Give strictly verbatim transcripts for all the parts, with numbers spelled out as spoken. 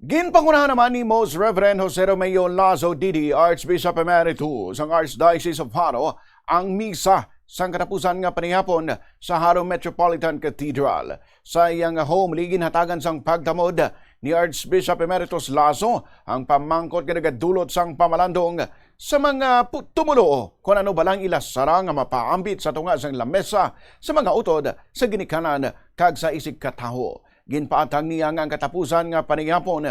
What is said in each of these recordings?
Ginpangunahan naman ni Most Reverend Jose Romeo Lazo, D D, Archbishop Emeritus sang Archdiocese of Jaro, ang misa sang katapusan nga panihapon sa Jaro Metropolitan Cathedral. Sa iyang homily, ginhatagan sang pagtamod ni Archbishop Emeritus Lazo ang pamangkot nga nagadulot sang pamalandong sa mga pu-, tumoluo kon ano bala ang ila sara nga mapaambit sa tunga sang lamesa sa mga utod sa ginikanan kag sa isigkatawo. Ginpaatang niya nga ang katapusan nga panihapon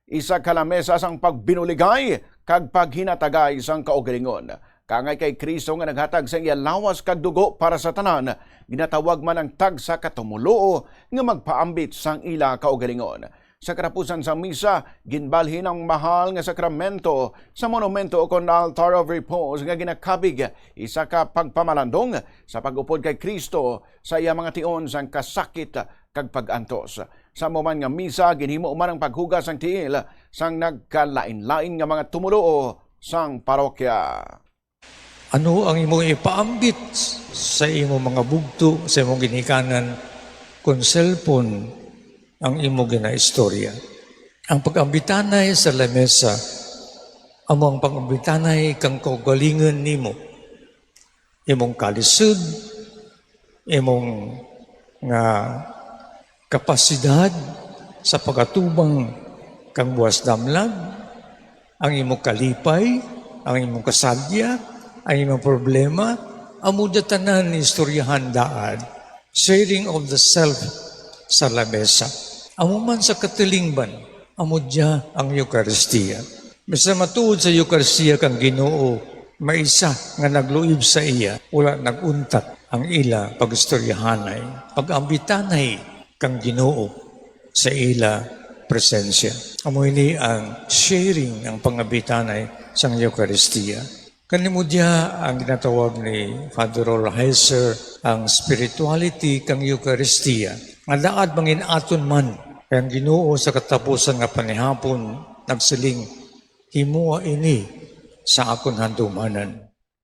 isa ka lamesa sang pagbinuligay kag paghinatagay sang kaugalingon. Kangay kay Cristo nga naghatag sa iya lawas kag dugo para sa tanan, ginatawag man ang tagsa ka tumoluo nga magpaambit sang ila kaugalingon. Sa katapusan sang misa, ginbalhin ang mahal nga sakramento sa monumento kon Altar of Repose nga ginakabig, isa ka pagpamalandong sa pag-upod kay Cristo sa iya mga tion sang kasakit kag pag-antos. Sa amo man nga misa, ginhimo man ang paghugas sang tiil sang nagkalainlain nga mga tumoluo sang parokya. Ano ang imo ipaambit sa imo mga bugto, sa imong ginikanan, kon cellphone ang imo ginaistorya? Ang pag-ambitanay sa lamesa amo ang pag-ambitanay kang kaugalingon nimo, imong kalisod, imong nga kapasidad sa pag-atubang kang buas damlag, ang imong kalipay, ang imong kasadya, ang imong problema, amo da tanan istoryahan daad. Sharing of the self sa lamesa. Amo man sa katilingban, amo dia ang Eukaristia. Bisan matuod sa Eukaristia kang Ginoo, may isa nga nagluib sa iya, wala nag-untat ang ila pag-istoryahanay, pag-ambitanay kang Ginoo sa ila presensya. Amo ini ang sharing, ang pangambitanay sang Eukaristia. Kani mo diha ang ginatawag ni Father Rolheiser ang spirituality kang Eukaristia, nga daad mangin-aton man. Kay ang Ginoo sa katapusan nga panihapon nagsiling, "Himoa ini sa akon handumanan."